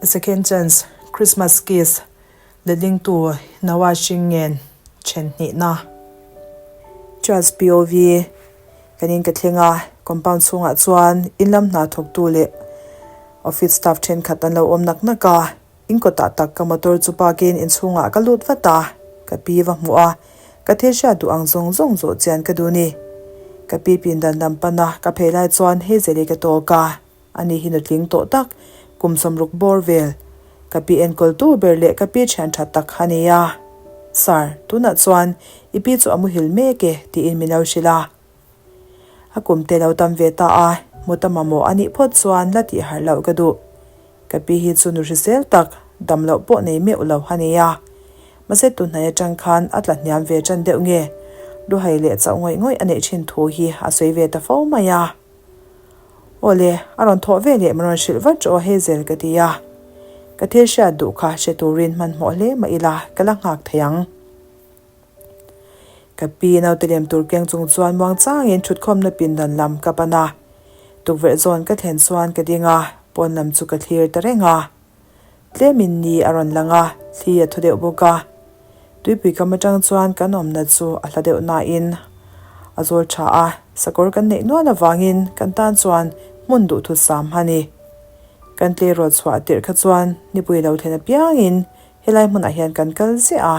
A Second Chance, Christmas Kiss, Letlingtu Noah Hringen then hnihna. Charles POV, Kan in ka thleng a, compound chhungah chuan in lam hna thawktu leh office staff thenkhat an lo awm nak nak a, in kawtah tak ka motor chu park in inchhungah ka lut vat a, ka pi va hmuh a, ka thil hriat duh ang zawng zawng zawh chian ka duh ni. Ka pi pindan lam pan a, ka phei lai chuan Hazel-i ka tawk a. Ani hi nutling tawh tak, kum sawmruk bawr vel. Ka pi enkawltu ber leh ka pi thian tha tak a ni a. Sir, tunah chuan i pi chu a muhil mek e, tiin min lo hrilh a. A kum te lo tam ve ta a, hmu ta mamawh a nih phawt chuan la tih harh loh ka duh. Ka pi hi chu nu hrisel tak, dam loh pawh nei meuh lo a ni a. Mahse tunhnai atang khan a tla hniam ve tan deuh nge, luhai leh chauh ngawih ngawih a neih thin thu hi a sawi ve ta fo mai a. Awle, a rawn thawh ve leh min rawn hrilh vat rawh Hazel ka ti a. Ka thil hriat duh kha hre turin hmanhmawh hle mah ila ka la nghak thei ang. Ka pi naute lem tur keng chung chuan muang changin thutkhawmna pindan lam ka pan a. Tukverh zawn ka thlen chuan ka ding a, pawn lam chu ka thlir ta reng a. Tlemin ni a rawn lang a, thli a thaw deuh bawk a. Tuipui kam atang chuan kan awmna chu a hla deuh nain a zawl tha a, sakawr kan neih nual avangin kan tan chuan hmun duhthusam a ni. Kan tleirawl chhuah tirh kha chuan nipui lo thlen apiangin helai hmunah hian kan kal ziah a.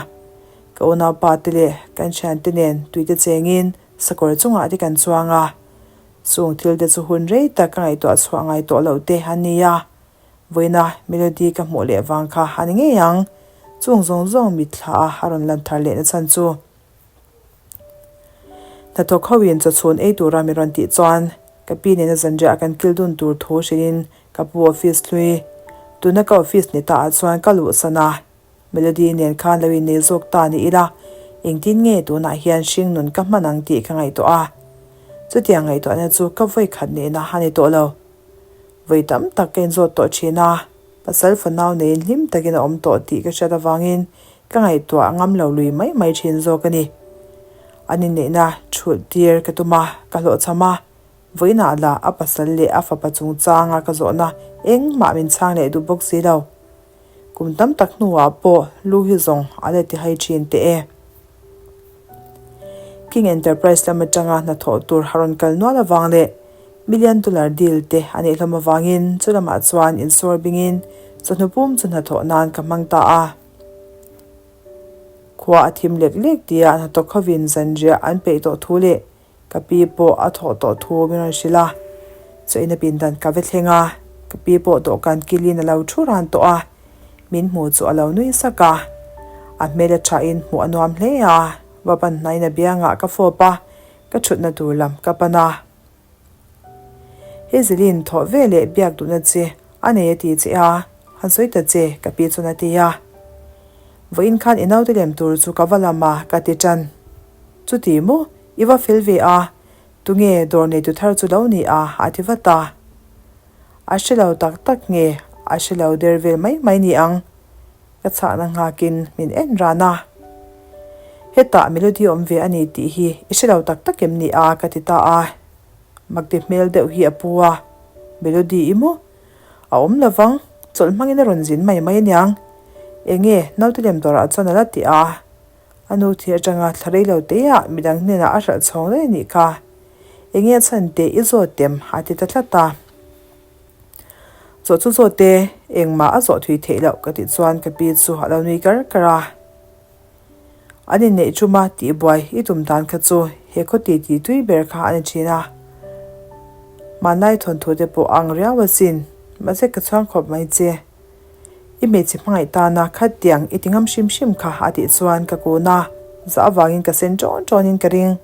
Ka unaupa te leh kan thiante nen tuite chengin sakawr chungah te kan chuang a. Chung thil te chu hun rei tak ka ngaihtuah chhuah ngai tawh loh te a ni a. Vawiina Melody ka hmuh leh vang kha a ni ngei ang. Chung zawng zawng mitthla a a rawn lan thar lehna chhan chu. Hnathawk ho in chawchhun ei tura mi rawn tih chuan ka pi nena zanriah kan kil dun tur thu hrilhin ka pu office hlui tuna ka office ni ta ah chuan ka luhsan a. Melody nen khan lo innei zawk ta ni ila, engtin nge tunah hian hring nun ka hman ang tih ka ngaihtuah a. Chutiang ngaihtuahna chu ka vawi khat nihna a ni tawh lo. Vawi tam tak ka inzawt tawh thin a, pasal fanau neiin hlim takin a awm tawh tih ka hriat avangin ka ngaihtuah ngam lo lui mai mai thin zawk a ni. An inneihna thulh tir ka tum a, ka hlawhchham a, vawiinah lah a pasal leh a fapa chungchanga ka zawhna engmah min chhang leh duh bawk si lo. Kum tam tak hnuah pawh lu hi zawng a la ti hai thin teh e. King Enterprise lam atanga hnathawh tur a rawn kal nual avang leh million dollar deal te a neih hlawm avangin chu lamah chuan insawr bingin chawhnu pum chu hnathawh nan ka hmang ta a. Khua a thim lek lek tia hnathawk hovin zanriah an peih tawh thu leh Ka pi pawh a thawh tawh thu min rawn hrilh a, chaw ina pindan ka ve thleng a, ka pi pawh dawhkan kilin a lo thu ran tawh a, min hmu chu a lo nui sak a, a hmel a thain hmuh a nuam hle a, va pan hnain a biangah ka fawp a, ka thutna tur lam ka pan a. Hazelin thawh ve leh biak duhna che a nei a ti che a, han sawi ta che ka pi chuan a ti a. Vawiin khan i naute lem tur chu ka va lam a ka ti tan. Chuti maw? I va fel ve a, tunge dawr neitu thar chu lo ni a? a ti vat a. A hre lo tak tak nge a hre lo der vel mai mai ni ang? Ka chhahna nghakin min en ran a. Hetah Melody awm ve a ni tih hi i hre lo tak tak em ni a? ka ti ta a. Makti hmel deuh hi a pu a, Melody i maw? A awm lo vang, chawlh hmangin a rawn zin mai mai aniang. Enge naute lem dawrah chuan a la ti a. A nu thi atanga thla rei lo te ah midang hnenah a hralh chhawng daih a nih kha. Enge a chhan teh i zawt tem a ti ta tlat a. Zawh chu zawt te, engmah a zawh thui theih loh ka tih chuan ka pi chu a lo nui kar kar a. An inneih chuma tihbuai i tum dan kha chu he khaw ti ti tui ber kha a ni thin a. Hmanlai thawnthu te pawh ang riau asin, mahse ka chhuang khawp mai che. I hmeichhe hmangaih tana khatiang i ti ngam hrim hrim kha a tih chuan ka kun a, zah avangin ka sen ṭawn ṭawnin ka ring.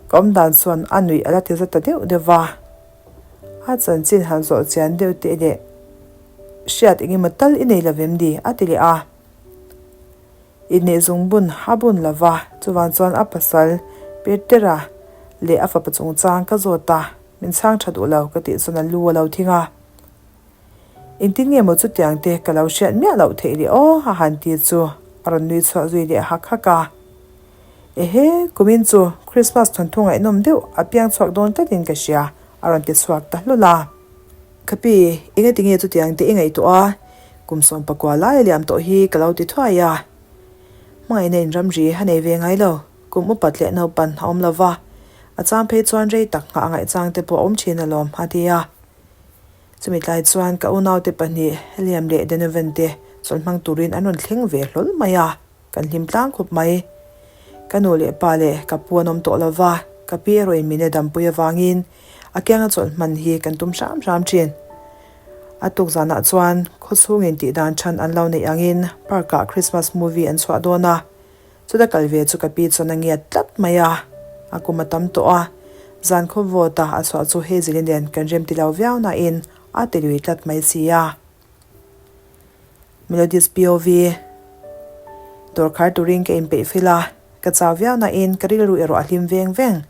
Ka awm dan chuan a nuih a la ti zat ta deuh deuh va. A chanchin han zawh chian deuh teh leh hriat eng emaw tal i nei lo vem ni a ti leh a. Inneih zungbun a bun lo va, chuvang chuan a pasal Petera leh a fapa chungchang ka zawt a, min chhang ṭha duh lo ka tih chuan a lu a lo thing a. Engtin nge maw chutiang te ka lo hriat miah loh theih leh aw a han ti chu a rawn nui chhuah zui leh hak hak a. Ehe, kumin chu Christmas thawnthu ngaihnawm deuh a piang chhuak dawn tlatin ka hria a rawn ti chhuak ta hlul a. Ka pi, engati nge chutiang te i ngaihtuah a? Kum 19 lai a liam tawh hi ka lo ti thuai a. Hmangaihna in ramri a nei ve ngai lo, kum upat leh naupan a awm lo va, a chang phei chuan rei tak nghah a ngaihchang te pawh a awm thin alawm a ti a. Chumi tlai chuan ka unaute pahnih Heliam leh Donovan te chawlh hmang turin an rawn thleng ve hlawl mai a, kan hlim tlang khawp mai. Ka nu leh pa leh ka pu an awm tawh lo va, ka pi erawhin min e dampui avangin a kianga chawlh hman hi kan tum hram hram thin. A tuk zanah chuan khawchhungin tihdan than an lo neih angin park-ah Christmas movie an chhuah dawn a, Chuta kal ve chu ka pi chuan a ngiat tlat mai a, a kum a tam tawh a, zan khaw vawt a a chhuah chu Hazel-i nen kan rem ti lo viau nain a ti lui tlat mai si a. Melodies POV Dawr khar turin ka inpeih fil a, ka chau viau nain ka rilru erawh a hlim veng veng.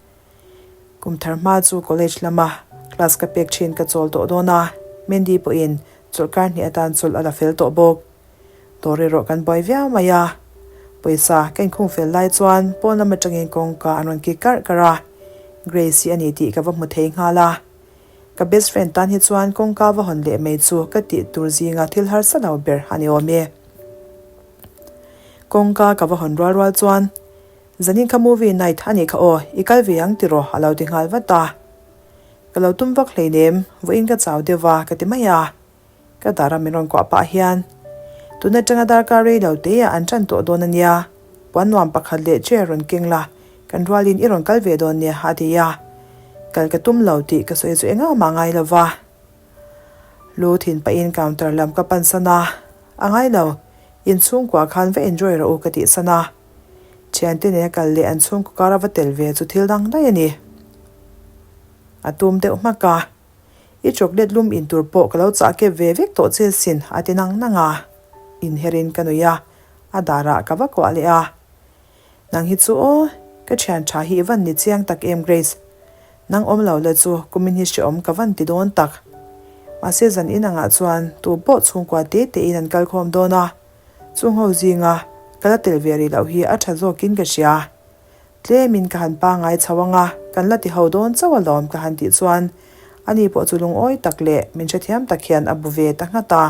Kum thar hma chu college lama class ka pek thin ka chawl tawh dawn a, Mandy pawhin chawlhkar hnih atan chawlh a la fel tawh bawk. Dawr erawh kan buai viau mai a, pawisa ka inkhung fel lai chuan pawn lam atangin kawngka an rawn kik karh karh a, Grace hi a ni tih ka va hmu thei nghal a. Ka best friend tan hi chuan kawngka va hawn leh mai chu ka tih tur zinga thil harsa lo ber a ni awm e. Kawngka ka va hawn rual rual chuan, Zanin kha movie night a nih kha aw, i kal ve ang tiraw a lo ti nghal vat a. Ka lo tum vak hleinem, vawiin ka chau deuh va ka ti mai a. Ka dar a min rawn kuah pah hian, Tun atanga darkar rei lo te ah an tan tawh dawn a nia, puan nuam pakhat leh chair rawn keng la, kan rualin i rawn kal ve dawn nia a ti a. Kal ka tum lo tih ka sawi chu engah mah ngai lo va. Lu thin pahin counter lam ka pan san a, A ngai lo, in chhungkua khan va enjoy rawh u ka tih san a. Thiante nena kal leh an chhungkaw kar a va tel ve chu thil dang daih a ni. A tum deuh hmak a. I chocolate lum in tur pawh ka lo chah kep ve vek tawh che sin a ti nang nang a, inherin ka nui a, a darah ka va kuah leh a. Nang hi chu aw, ka thian tha hi i van ni chiang tak em Grace? Nang awm lo la chu kumin hi hreawm ka van ti dawn tak. Mahse zan in angah chuan tu pawh chhungkua te te in an kal khawm dawn a, chung ho zinga ka la tel ve rih loh hi a tha zawkin ka hria. Tlemin ka han pangai chho ang a, kan la ti ho dawn chauh alawm ka han tih chuan ani pawh chu lungawi tak leh min hrethiam tak hian a bu ve ta nghat a.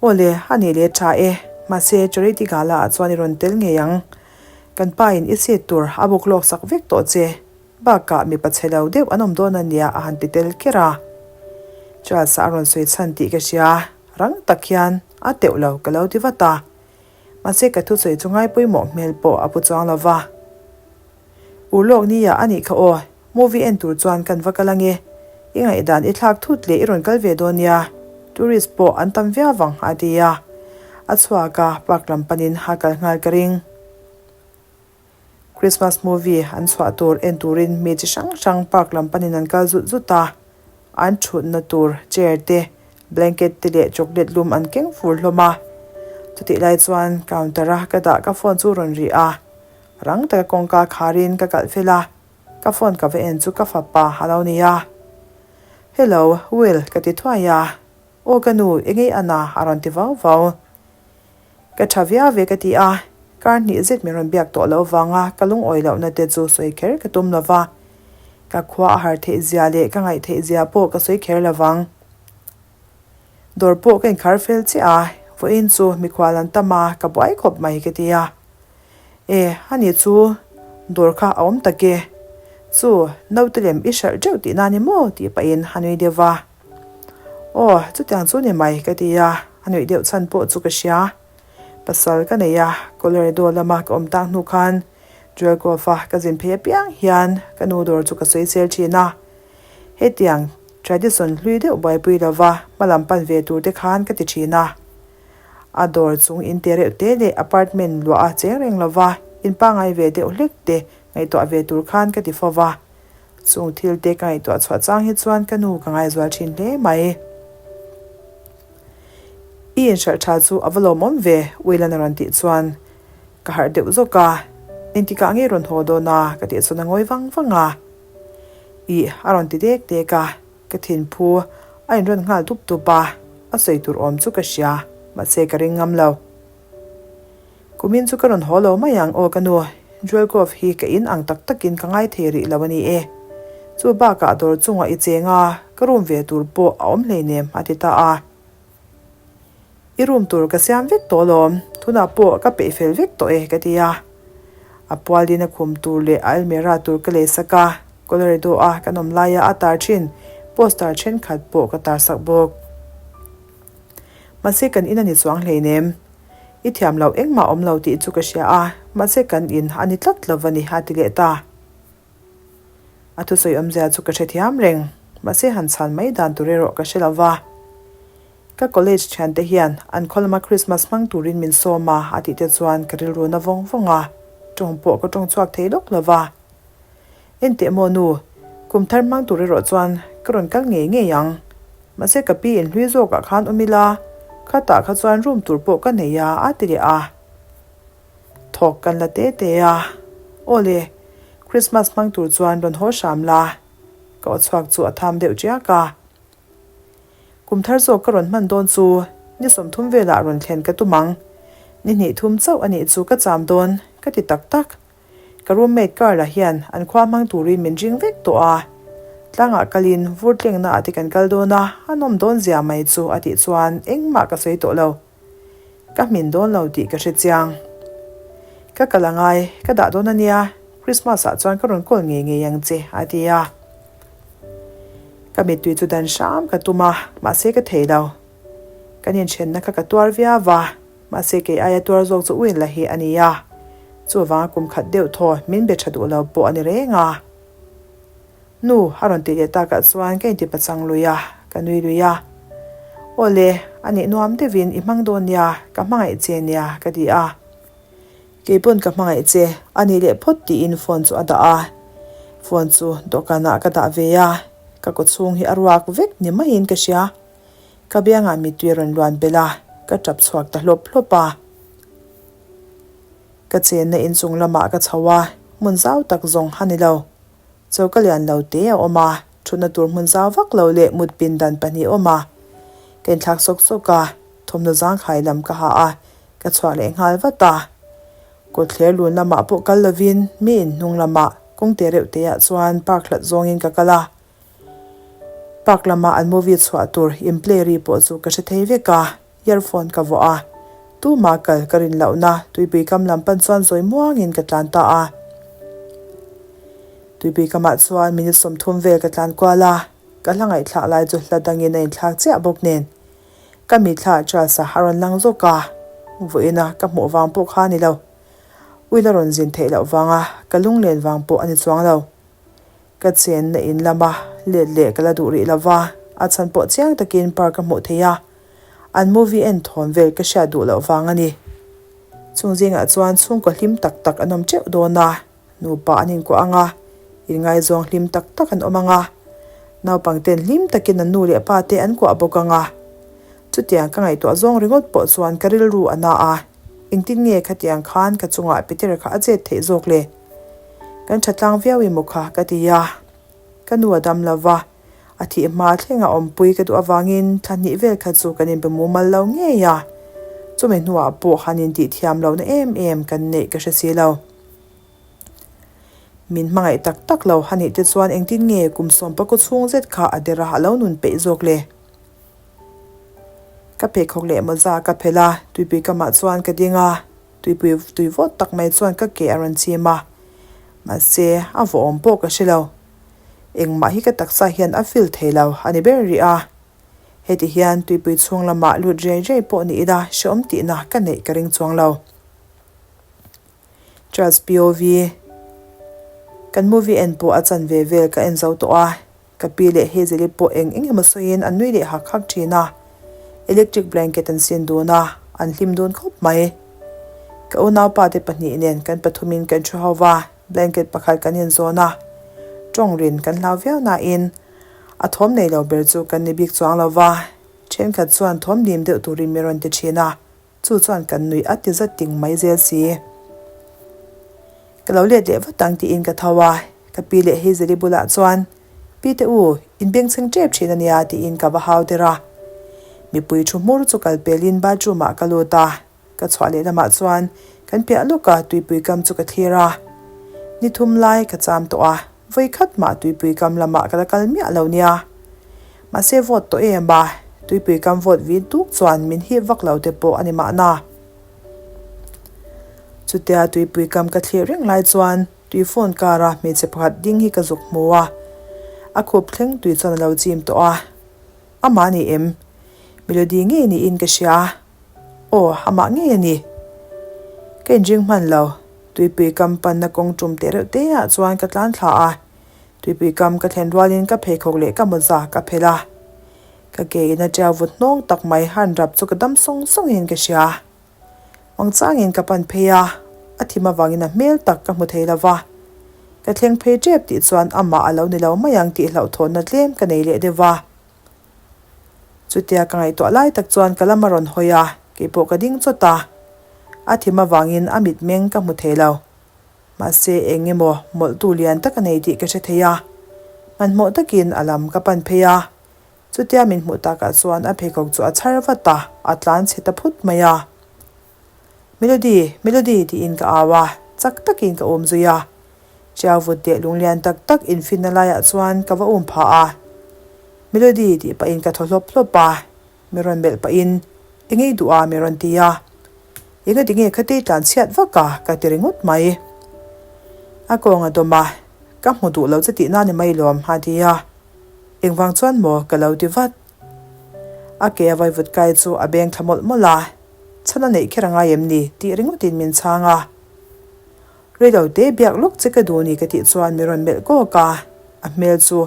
Aw le, a nih leh tha e, mahse Charity Gala ah chuan i rawn tel ngei ang. Kan pa in i seat tur a buk lawk sak vek tawh che, bakah mipa chhe lo deuh an awm dawn ania a han ti tel kher a. Charles-a a rawn sawi chhan tih ka hria, rang tak hian a teuh lo ka lo ti vat a. Mahse ka thusawi chu ngai pawimawh hmel pawh a pu chuang lo va. Urlawk nia a nih kha aw, movie en tur chuan kan va kal ange. I ngaihdan i thlak thut leh i rawn kal ve dawn nia, tourist pawh an tam viau vang a ti a. A chhuak a, park lam panin a kal nghal ka ring. Christmas movie an chhuah tur en turin mi chi hrang hrang park lam panin an kal zut zut a, an thutna tur chair te, blanket te leh chocolate lum an keng fur hlawm a. Chutih lai chuan counter a ka dah ka phone chu rawn ri a, rang taka kawngka kharin ka kalh fel a, ka phone ka va en chu ka fapa a lo ni a. Hello, Will ka ti thuai a, aw ka nu engei ana a rawn ti vau vau. Ka tha viau ve ka ti a, kar hnih zet min rawn biak tawh loh vanga ka lungawi lohna te chu sawi kher ka tum lova, ka khua a har theih zia leh ka ngaih theih zia pawh ka sawi kher lovang. Dawr pawh ka inkhar fel chiah a, vawiin chu mikhual an tam a, ka buai khawp mai ka ti a. E, ani chu dawr kha a awm tak e, chu naute lem i hralh teuh tihna ni maw tih pahin a nui deuh va. Aw, chutiang chu ni mai ka ti a, a nuih deuh chhan pawh chu ka hria. Pasal ka nei a, Colorado lama ka awm tak hnu khan Jewel Cove-a ka zin phei apiang hian ka nu dawr chu ka sawi sel thin a. Hetiang tradition hlui deuh buaipui lova hmalam pan ve tur te khan ka ti thin a. A dawr chung in te reuh te leh apartment luah a cheng reng lova in pangngai ve deuh hlek te ngaihtuah ve tur khan ka ti fo va. Chung thil te ka ngaihtuah chhuah chang hi chuan ka nu ka ngaizual thin hle mai. I inhralh tha chu a va lawmawm ve, Willan a rawn tih chuan ka harh deuh zawk a. Engtikah nge rawn haw dawn a? ka tih chuan a ngawi vang vang a. Ih a rawn ti dek dek a, ka thinphu a inrawn nghal dup dup a, a sawi tur awm chu ka hria, mahse ka ring ngam lo. Kumin chu ka rawn haw lo mai ang aw ka nu, Jewel Grove hi ka in ang tak takin ka ngai thei rih lo a ni e. Chu bakah dawr chungah i cheng a, ka room ve tur pawh a awm hleinem a ti ta a. I room tur ka siam vek tawh alawm, tunah pawh ka peih fel vek tawh e ka ti a. A pualin a khum tur leh a almirah tur ka lei sak a, Colorado a kan awm laia a tar thin poster thenkhat pawh ka tar sak bawk. Mahse kan in a ni chuang hleinem. I thiam loh engmah awm lo tih chu ka hria a, mahse kan in a ni tlat lo va ni a ti leh ta. A thusawi awmzia chu ka hrethiam reng, mahse han chhan mai dan tur erawh ka hre lo va. Ka college thiante hian an khaw lama Christmas hmang turin min sawm a a tih te chuan ka rilru na vawng vawng a, tawng pawh ka tawng chhuak thei lawk lo va. Enteh maw nu, kum thar hmang tur erawh chuan ka rawn kal ngei ngei ang. Mahse ka pi inhlui zawkah khan awm ila, khatah kha chuan room tur pawh ka nei a a ti leh a. Thawk kan la te te a, Aw le, Christmas hmang tur chuan rawn haw hram la. Ka aw chhuak chu a tham deuh tiak a. Kum thar zawk ka rawn hman dawn chu ni 30 velah rawn thlen ka tum ang. Ni hnih thum chauh a nih chu ka cham dawn ka ti tak tak. Ka roommate Carla hian an khua hmang turin min ring vek tawh a. Tlangah kalin vur tlengna ah te kan kal dawn a, a nawm dawn zia mai chu a tih chuan engmah ka sawi tawh lo. Ka hmin dawn lo tih ka hre chiang. Ka kal angai, ka dah dawn a nia, Christmas ah chuan ka rawn call ngei ngei ang che a ti a. Ka mittui chu dan hram ka tum a, mahse ka thei lo. Kan inthenna kha ka tuar viau va, mahse kei aia tuar zawk chu uin la hi a ni a. Chuvanga kum khat deuh thaw min be tha duh lo pawh a ni reng a. Nu a rawn tih leh takah chuan ka inti pachang lui a, ka nui lui a. Aw le, a nih nuam deuhin i hmang dawn nia, ka hmangaih che nia ka ti a. Kei pawn ka hmangaih che, a nih leh phawt tiin phone chu a dah a. Phone chu dawhkanah ka dah ve a, ka kawchhung hi a ruak vek ni maiin ka hria. Ka biangah mittui a rawn luan belh a, ka tap chhuak ta hlawp hlawp a. Ka chenna inchung lamah ka chho a, hmun zau tak zawng a ni lo. Choka lian lo te a awm a, thutna tur hmun zau vak lo leh mut pindan pahnih a awm a. Ka inthlak sawk sawk a, thawmhnaw zangkhai lam ka ha a, ka chhuah leh nghal vat a. Kawtthler lun lamah pawh kal lovin mi in hnung lamah kawng te reuh te ah chuan park hlat zawngin ka kal a. Park lama an movie chhuah tur in play ri pawh chu ka hre thei vek a. Earphone ka vuah a, tuma kal ka rin lohna tuipui kam lam pan chuan zawi muangin ka tlan ta a. Tuipui kamah chuan minute 30 vel ka tlan kual a, ka hla ngaihthlak lai chu hla dangin a inthlak chiah bawk nen. Ka mitthla Charles-a a rawn lang zawk a, vawiina ka hmuh vang pawh kha a ni lo. Ui la rawn zin theih loh vanga ka lunglen vang pawh a ni chuang lo. Ka chenna in lama let leh ka la duh rih lo va, a chhan pawh chiang takin park ka hmuh thei a, an movie en thawn vel ka hriat duh loh vang a ni. Chung zingah chuan chhungkaw hlim tak tak an awm teuh dawn a, nupa an inkuah ang a, inngaizawng hlim tak tak an awm ang a, naupangten hlim takin an nu leh pa te an kuah bawk ang a. Chutiang ka ngaihtuah zawng ringawt pawh chuan ka rilru a na a, engtin nge khatiang khan ka chungah Peter kha a chet theih zawk le? Kan tha tlang viau i maw kha ka ti a, ka nu a dam lo va, a thih hma thleng a awmpui ka duh avangin thla hnih vel kha chu kan inbe mumal lo ngei a, chumi hnuah pawh han intih thiam lohna em em kan neih ka hre si lo. Min hmangaih tak tak lo a nih te chuan engtin nge kum sawmpakaw chhung zet kha a dera a lo nun peih zawk le? Ka pheikhawk leh mawza ka phelh a, tuipui kamah chuan ka ding a. Tuipui tui vawt tak mai chuan ka ke a rawn chim a, mahse a vawhawm pawh ka hre lo. Engmah hi ka taksa hian a feel thei lo a ni ber rih a. Heti hian tuipui chhung lamah lut riai riai pawh ni ila hreawm tihna ka neih ka ring chuang lo. Charles POV, Kan movie en pawh a chanve vel ka en zo tawh a. Ka pi leh Hazel-i pawh eng eng emaw sawiin an nui leh hak hak thin a, electric blanket an sin dun a, an hlim dun khawp mai. Ka unaupa te pahnih nen kan pathumin kan thu ho va, blanket pakhat kan inzawn a, tawng rin kan hlau viau nain a thawm nei lo ber chu kan ni bik chuang lo va, thenkhat chuan thawm dim deuh turin min rawn ti thin a. Chu chuan kan nuih a ti zat ting mai zel si. Ka lo let leh vat ang tiin ka tho a, ka pi leh Hazel-i bulah chuan, Pi te u, in bengchheng tep thin a nia tiin ka va hau der a. Mipui thu hmur chu kal pelin bathroom ah ka lut a, ka chhuah leh lamah chuan kan piah lawka tuipui kam chu ka thlir a. Ni thum lai ka cham tawh a, vawi khat mah tuipui kam lamah ka la kal miah lo nia. Mahse vawt tawh em a. Tuipui kam vawt vin tuk chuan min hip vak lo te pawh a ni mahna. Chutia tuipui kam ka thlir reng lai chuan tui phone kara hmeichhe pakhat ding hi ka zuk hmu a, a khup thleng tui chuan a lo chim tawh a. Amah ni em? Melody ngei niin ka hria. Aw, amah ngei a ni. Ka inring hman lo. Tuipui kam panna kawng tum teh reuh te ah chuan ka tlan thla a. Tuipui kam ka thlen rualin ka pheikhawk leh ka mawza ka phelh a. Ka ke in a ṭiau vut hnawng tak mai han rap chu ka dam sawng sawngin ka hria. Wangchangin ka pan phei a, a thim avangin a hmel tak ka hmu thei lo va. Ka thleng phei ṭep tih chuan amah a lo ni lo mai ang tih hlauhthawnna tlem ka nei leh deuh va. Chutia ka ngaihtuah lai tak chuan ka lam a rawn hawi a, keipawh ka ding chawt a. A thim avangin a mitmeng ka hmu thei lo. Mahse eng emaw mawlhtu lian tak a nei tih ka hre thei a. Hmanhmawh takin a lam ka pan phei a. Chutia min hmuh takah chuan a pheikhawk chu a chhar vat a, a tlan chhe ta phut mai a. Melody, Melody tiin ka au a, chak takin ka um zui a. Chiau vut leh lunglian tak tak infinna laiah chuan ka va um phah a. Melody tih pahin ka thaw hlawp hlawp a, mi rawn melh pahin Eng ei duh a mi rawn ti a. Enga ti nge khatei tlan chhiat vak a ka ti ringawt mai. A kawng a dawm a, ka hmu duh lo che tihna ni mai lawm a ti a. Engvang chuan maw ka lo ti vat. A ke a vaivut kai chu a beng thla mawlh mawlh a, chhan a neih kher a ngai em ni tih ringawtin min chhang a. Reilo te biak lawk che ka duh ni ka tih chuan mi rawn melh kawk a, a hmel chu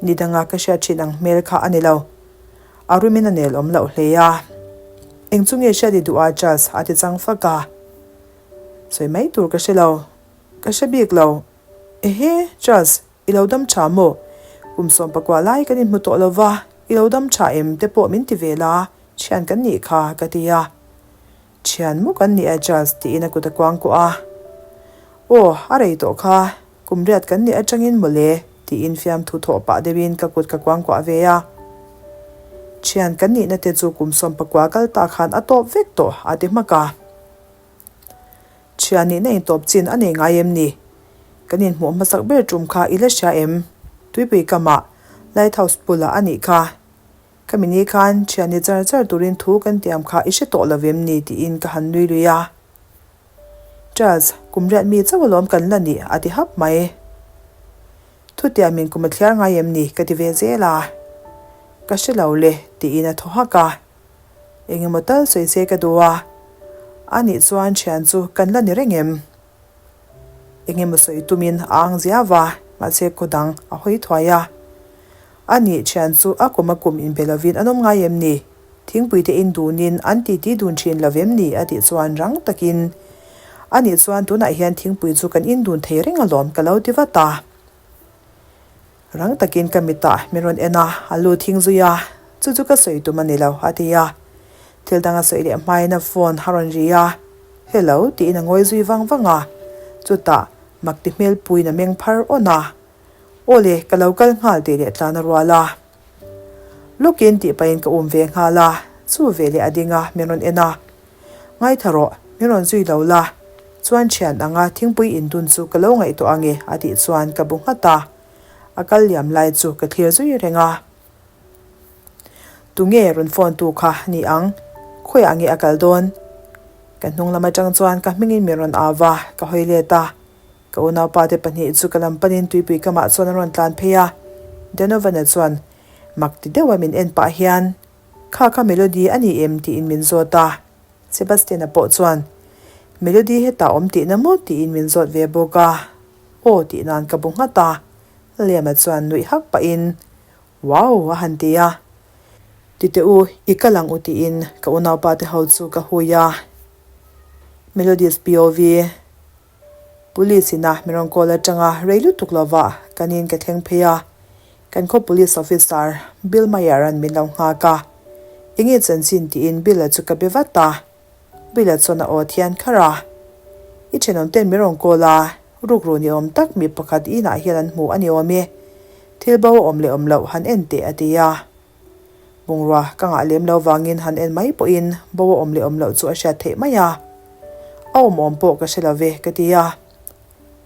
ni danga ka hriat thin ang hmel kha a ni lo. A rumin a nel awm loh hle a. Eng chu nge hriat i duh a Charles a ti chang fak a. Sawi mai tur ka hre lo. Ka hre bik lo. Ehe Charles, i lo dam tha maw? Kum 14 lai kan inhmu tawh lo va, i lo dam tha em te pawh min ti ve la, thian kan nih kha ka ti a. Thian maw kan nih a Charles tiin a kut a kuang kuah a. Aw, a rei tawh kha, kum riat kan nih atangin mawle tiin fiamthu thawh pah deuhin ka kut ka kuang kuah ve a. Thian kan nihna te chu kum 19 kal ta khan a tawp vek tawh a ti hmak a. Thian nihna intawp chin a nei ngai em ni? Kan inhmuh hmasak ber tum kha i la hria em? Tuipui kamah Lighthouse bulah a nih kha. Ka mini khan thian ni char char turin thu kan tiam kha i hre tawh lo vem ni tiin ka han nui lui a. Charles, kum riat mi chauh alawm kan la nih a ti hap mai. Thutiam min kum a thliar ngai em ni ka ti ve zel a. Ka hre lo le tiin a thaw hak a. Eng emaw tal sawi se ka duh a. A nih chuan thian chu kan la ni reng em? Eng emaw sawi tumin a ang zia va, mahse khaw dang a hawi thuai a. A nih thian chu a kum a kum inbe lovin an awm ngai em ni? Thingpui te in dunin an titi dun thin lo vem ni? A tih chuan rang takin, A nih chuan tunah hian thingpui chu kan in dun thei reng alawm ka lo ti vat a. Rang takin ka mitah min rawn en a, a lu thing zui a, Chu chu ka sawi tum a ni lo, a ti a. Thil dang a sawi leh hmain a phone a rawn ri a, Hello tiin a ngawi zui vang vang a. Chutah mak ti hmel puiin a meng phar awn a, Aw le, ka lo kal nghal tih leh tlan a rual a. Lawkin tih pahin ka um ve nghal a, chu veleh a ding a, min rawn en a. Ngaitha rawh, min rawn zui lo la, chuan thian anga thingpui indun chu ka lo ngaihtuah ange a tih chuan ka bu nghat a. A kal liam lai chu ka thlir zui reng a. Tunge rawn phone tu kha ni ang? Khawiah nge a kal dawn? Ka hnung lam atang chuan ka hmingin min rawn au va, ka hawi let a. Ka unaupa te pahnih chu ka lam panin tuipui kamah chuan an rawn tlan phei a, Donovan-a chuan mak ti deuha min en pah hian, Kha kha Melody a ni em? tiin min zawt a. Sebastian-a pawh chuan, Melody hetah awm tihna maw? tiin min zawt ve bawk a. Aw tih nan ka bu nghat a. Liam-a chuan nuih hak pahin, Wow! a han ti a. Ti teh u, i kal ang u tiin ka unaupa te ho chu ka hui a. Melody's POV. Police ina min rawn call atanga rei lutuk lova kan in ka thleng phei a, kan khaw police officer Bill Mayer-a'n min lo nghak a. Enge chanchin tiin Bill-a chu ka be vat a, Bill-a chuan a aw thian kharh a. I thenawm ten min rawn call a, rukru ni awm tak mi pakhat inah hian an hmu a ni awm e, thil bo a awm leh awm loh han en teh a ti a. Bungrua ka ngah lem lo vangin han en mai pawhin bo a awm leh awm loh chu a hriat theih mai a. A awm awm pawh ka hre lo ve ka ti a.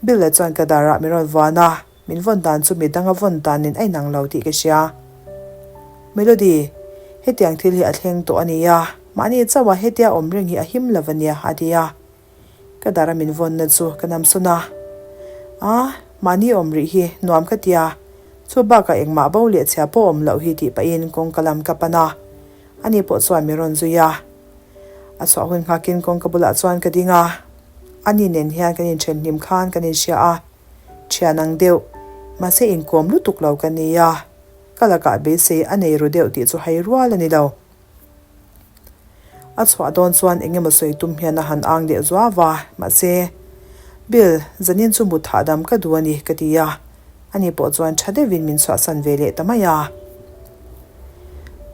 Bill-a chuan ka darah min rawn vuan a, min vawn dan chu midang a vawn dan nen a inang lo tih ka hria. Melody, Hetiang thil hi a thleng tawh a nia, mahni chauha hetia awm reng hi a him lo a nia, a ti a. Ka dara min vawnna chu ka namsawn a. A, mahni awm rih hi nuam ka tia, chu bakah engmah bo leh chhia pawh awm loh hi tih pahin kawngka lam ka pan a. Ani pawh chuan min rawn zui a. A chhuah hun nghakin kawngka bulah chuan ka ding a. Ani nen hian kan inthen hlim khan kan inhria a, thian ang deuh, mahse inkawm lutuk lo ka ni a. Ka lakah beisei a nei ru deuh tih chu hai rual a ni lo. A chhuah dawn chuan eng emaw sawi tum hian a han ang leh zuau a, mahse, Bill, zanin chu mut hahdam ka duh a ni, ka ti a. Ani pawh chuan tha deuhin min chhuahsan ve leh ta mai a.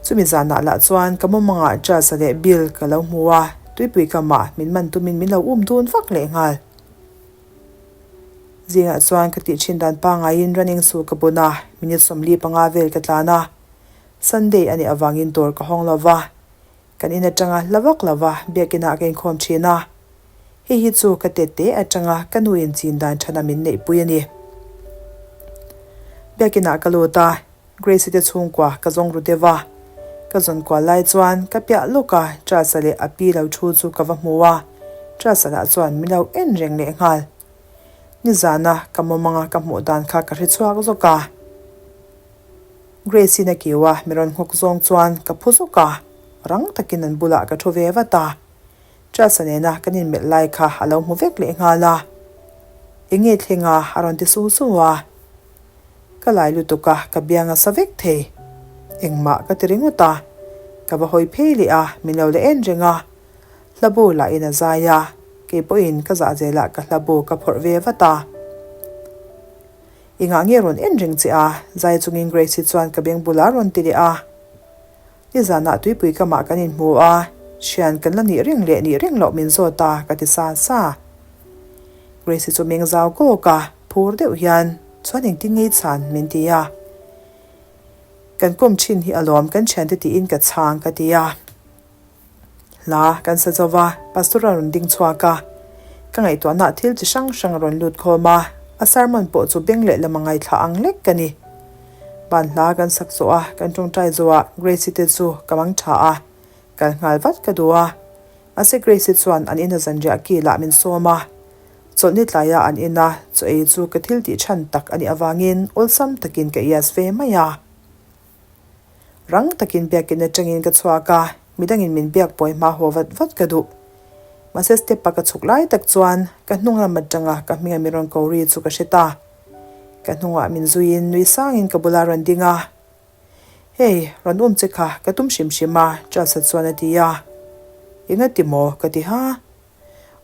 Chumi zanah lah chuan ka mumangah Charles-a leh Bill ka lo hmu a, tuipui kamah min man tumin min lo um dun vak leh nghal. Zingah chuan ka tih thin dan pangaiin running shoe ka bun a, minute 45 vel ka tlan a. Sunday a nih avangin dawr ka hawng lo va, kan in atanga hla vak lo va biakinah ka inkhawm thin a. Hei hi chu ka tette atanga ka nu in chin dan thana min neihpui a ni. Biakinah ka lut a, Grace-i te chhungkua ka zawng ru deuh a. Ka zawn kual lai chuan ka piah lawk a Charles-a leh a pi lo thu chu ka va hmu a, Charles-a lah chuan min lo en reng leh nghal. Nizana ka mawmanga ka hmuh dan kha ka hre chhuak zawk a. Grace-in a kiu a, mi rawn nghawk zawng chuan ka phu zawk a, rang takin an bulah ka thu ve vat a. Charles-a nena kan inmelh lai kha a lo hmu vek leh nghal a. Enge thleng a? a rawn ti su su a. Ka lai lutuk a, ka biang a sa vek thei. Engmah ka ti ringawt a. Ka va hawi phei leh a, min lo la en reng a. Hlabu lahin a zai a, kei pawhin ka zah zelah ka hlabu ka phawrh ve vat a. Engah nge rawn en reng che a? Zai chungin Grace-i chuan ka beng bulah a rawn ti leh a. Nizanah tuipui kamah kan inhmu a, thian kan la nih reng leh nih reng loh min zawt a, ka ti sa sa. Grace-i chu meng zau kawk a, phur deuh hian, Chuan engtin ngei chhan? min ti a. Kan kawm thin hi alawm kan thiante tiin ka chhang, ka ti a. Hla kan sa zo va, Pastor a rawn ding chhuak a. Ka ngaihtuahna thil chi hrang hrang a rawn lut khawm a, a sermon pawh chu beng leh lam a ngaithla ang lek ka ni. Ban hla kan sak zawh a, kan tawngtai zawh ah Grace-i te chu ka mang tha a, kal nghal vat ka duh a. Mahse Grace-i chuan an ina zanriah kilah min sawm a. Chawlhni tlaia an ina chaw ei chu ka thil tih chhan tak a nih avangin awlsam takin ka ias ve mai a. Rang takin biakin atangin ka chhuak a, midangin min biak pawi hma haw vat vat ka duh. Mahse step a ka chhuk lai tak chuan ka hnung lam atanga ka hminga min rawn ko ri chu ka hre ta. Ka hnungah min zuiin nui sangin ka bula rawn ding a. Hey, rawn um che kha ka tum hrim hrim a, Charles-a chuan a ti a. Enga ti maw? ka ti ha.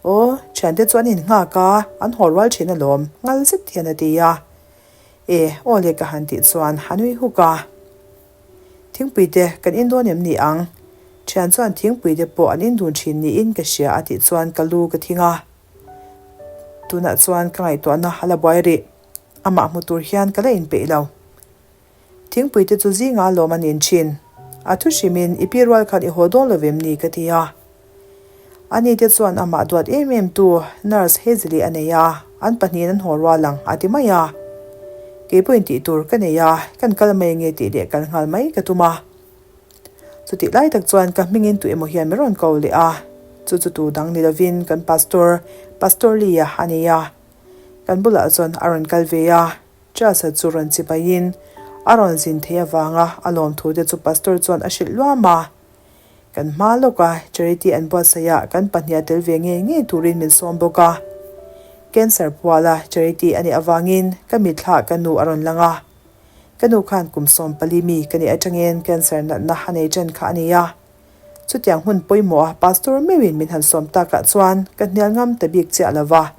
Aw, thiante chu an innghak a, an haw rual thin alawm, ngal zet hian a ti a. E, aw le ka han tih chuan a nui huk a. Thingpui te kan in dawn em ni ang? Thian chuan thingpui te pawh an in dun thin niin ka hria a tih chuan ka lu ka thing a. Tunah chuan ka ngaihtuahna a la buai rih. Amah hmu tur hian ka la inpeih lo. Thingpui te chu zingah lawm an in thin. A thu hrimin i pi rual khan i haw dawn lo vem ni ka ti a. Ani te chuan amah duat em em tu nurse Hazel-i a nei a, an pahnihin an haw rual ang a ti mai a. Kei pawhin tih tur ka nei a, kan kal mai nge tih leh kal nghal mai ka tum a. Chutih lai tak chuan ka hmingin tu emaw hian min rawn ko leh a, chu chu tu dang ni lovin kan pastor, Pastor Lee-a a nei a. Kan bulah chuan a rawn kal ve a. Charles-a chu rawn chi paihin a rawn zin theih avanga a lawmthu te chu pastor chuan a hrilh luam a. Kan hma lawka charity an buatsaih ah kan pahniha tel ve ngei ngei turin min sawm bawk a. Cancer puala charity a nih avangin ka mitthla ka nu a rawn lang a. Ka nu khan kum 14 mi ka nih atangin cancer natna a nei ṭan kha a ni a. Chutiang hmun pawimawh a pastor meuhin min han sawm takah chuan ka hnial ngam ta bik chiah lo va.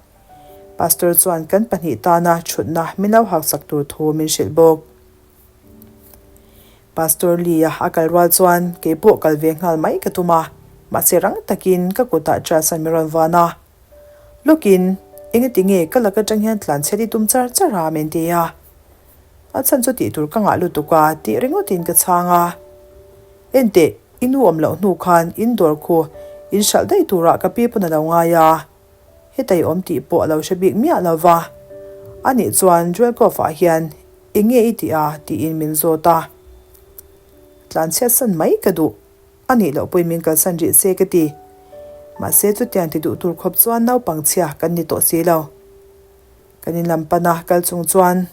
Pastor chuan kan pahnih tana thutna min lo hausak tur thu min hrilh bawk. Pastor Lee-a a kal rual chuan kei pawh kal ve nghal mai ka tum a, mahse rang takin ka kutah Charles-a'n min rawn vuan a. Lawkin, engati nge ka lak atang hian tlan chhiat i tum char char a? min ti a. A chhan chu tih tur ka ngah lutuk a tih ringawtin ka chhang a. Enteh, i nu awm loh hnu khan in dawr khu in hralh daih turah ka pi pawn a lo ngai a. Heta i awm tih pawh a lo hre bik miah lo va. Anih chuan Joel Cove-ah hian eng nge i tih a? tiin min zawt a. Tlanchhiatsan mai ka duh. A nih loh pawhin min kalsan rih se ka ti. Mahse chutiang ti duh tur khawp chuan naupang chhia kan ni tawh si lo. Kan in lam pana kal chung chuan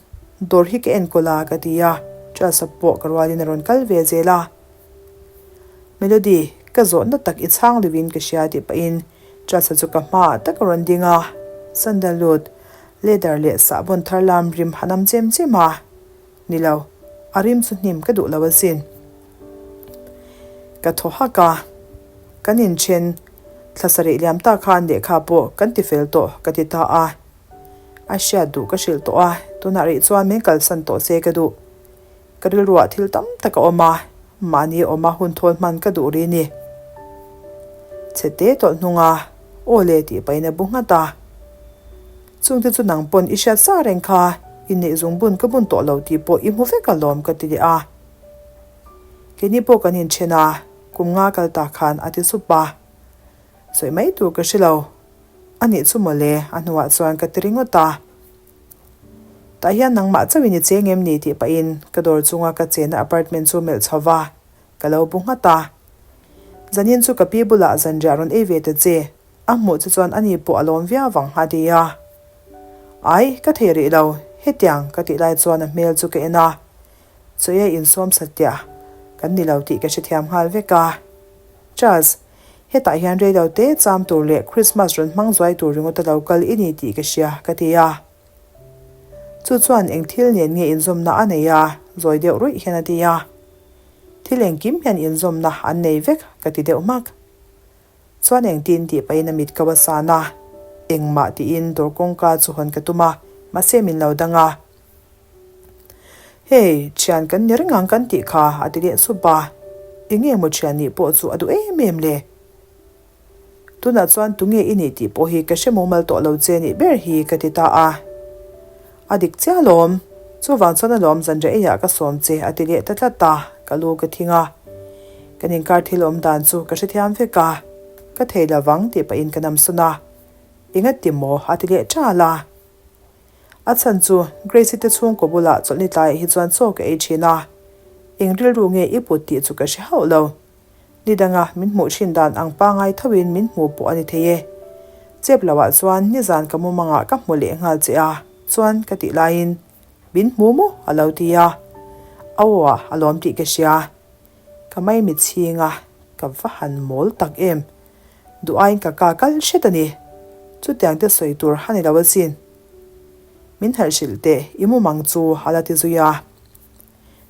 dawr hi ka enkawl a ka ti a, Charles-a pawh ka rualin a rawn kal ve zel a. Melody, ka zawhna tak i chhang lovin ka hria tih pahin Charles-a chu ka hmaah tak a rawn ding a, sandalwood, leather leh sahbawn thar lam rim han am chem chem a. Ni lo, a rim chu hnim ka duh lo asin. Ka thaw hak a, kan inthen thla sarih liam tak khan lehkha pawh kan ti fel tawh ka ti ta a. A hriat duh ka hrilh tawh a, tunah rih chuan min kalsan tawh se ka duh. Ka rilruah thil tam tak a awm a, mahni awma hun thawl hman ka duh ri ni. Chhete tawlh hnunga aw le tih pahin a bu nghat a. Chungte chu nang pawn i hriat sa reng kha, inneih zung bun ka bun tawh lo tih pawh i hmu vek alawm ka ti leh a. Keini pawh kan inthen a, kum nga kal ta khan a ti sup a. Sawi mai tur ka hre lo. A nih chu mawle, a hnuah chuan ka ti ringawt a. Tah hian nangmah chauhin i cheng em ni tih pahin ka dawr chunga ka chenna apartment chu melh chho va, ka lo bu nghat a. Zanin chu ka pi bulah zanriah rawn ei ve ta che, a hmuh chu chuan ani pawh a lawm viau vang a ti a. Ai, ka thei rih lo, hetiang ka tih lai chuan a hmel chu ka en a. Chaw ei insawm satliah kan ni lo tih ka hrethiam nghal vek a. Charles, hetah hian reilo te cham tur leh Christmas rawn hmang zuai tur ringawt a lo kal i ni tih ka hria, ka ti a. Chu chuan eng thil nen nge inzawmna a nei a? zawi deuh ruih hian a ti a. Thil engkim hian inzawmna an nei vek, ka ti deuh hmak. Chuan engtin tih pahin a mit ko a san a, engmah tiin dawr kawngka chu hawn ka tum a, mahse min lo dang a. Hei, thian kan ni reng ang kan tih kha a ti leh sup a, enge maw thian nih pawh chu a duh em em le? Tunah chuan tunge i nih tih pawh hi ka hre mumal tawh lo che nih ber hi ka ti ta a. A dik chiah alawm, chuvang chuan alawm zanriah eiah ka sawm che a ti leh ta tlat a, ka lu ka thing a. Kan inkar thil awm dan chu ka hrethiam vek a, ka thei lovang tih pahin ka namsawn a. Engati maw a ti leh ṭal a. A chhan chu Grace-i te chhungkaw bulah chawlhni tlaiah hi chuan chaw ka ei ṭhin a, eng rilru nge i put tih chu ka hre hauh lo. Ni danga min hmuh thin dan ang pangai thoin min hmu pawh a ni thei e. Chep loah chuan nizan ka mumangah ka hmu leh nghal che a, chuan ka tih laiin, Min hmu maw? a lo ti a. A aw ah a lawm tih ka hria. Ka maimi chhing a, ka va han mawl tak em. Duh aiin ka ka kal hret a ni. Chutiang te sawi tur a ni lo asin. Min helh hrilh teh, i mumang chu a la ti zui a.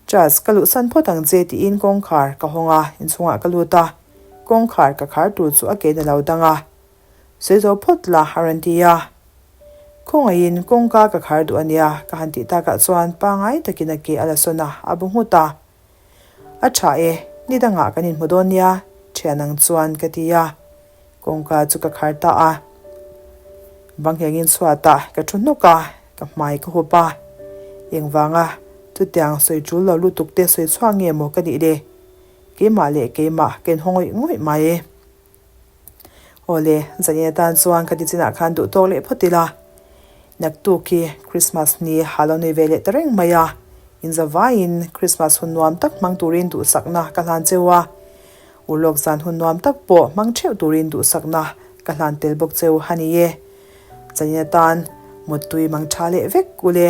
Charles, ka luhsan phawt ang che tiin kawngkhar ka hawng a, inchhungah ka lut a, kawngkhar ka khar tur chu a ke na lo dang a. Sawi zo phawt la a rawn ti a. Khawngaihin kawngka ka khar duh a nia ka han tih takah chuan pangai takin a ke a la sawn a, a bu nghut a. A tha e, ni dangah kan inhmu dawn nia, thian ang chuan ka ti a. Kawngka chu ka khar ta a. Banghengin chhuatah ka thu hnawk a, ka hmai ka hup a. Engvanga chutiang sawi tul lo lutuk te sawi chhuak nge maw ka nih le? Keimah leh keimah ka inhaw ngawih ngawih mai. Awle, zanin atan chuan ka ti chinah khan duh tawk leh phawt ila. Naktuk hi Christmas ni ha lo nei ve leh ta reng mai a. Inzavaiin Christmas hun nuam tak hmang turin duhsakna ka hlan cheu a. Urlawk zan hun nuam tak pawh hmang theuh turin duhsakna ka hlan tel bawk cheu a ni e. Zanin atan muttui mang tha leh vek u le.